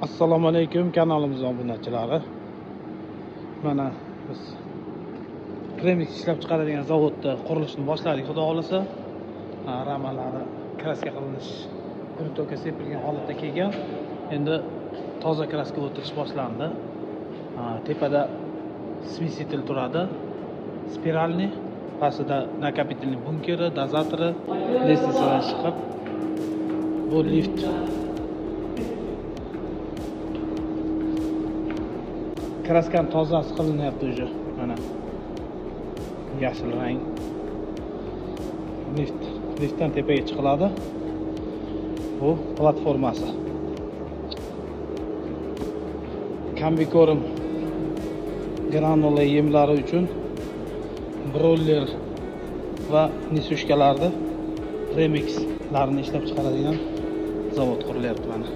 Assalomu alaykum kanalimiz obunachilari. Mana biz premix ishlab chiqaradigan zavodda qurilishni boshladik, xudo xohlasa. Ramalari kraska qilinish, gruntovka sepilgan holatda kelgan. Endi toza kraska o'tirish boshlandi. Tepada смеситель turadi, spiralniy, pastida накопительный bunkeri, dozatori, лестница dan chiqib bu lift. Kraskani tozasi qilinyapti уже. Mana yashil rang. Lift, liftdan tepaga chiqiladi. Bu platformasi. Kombikorm granula yemlari uchun broiler va несушка larni, premixlarni ishlab chiqaradigan zavod qurilyapti mana.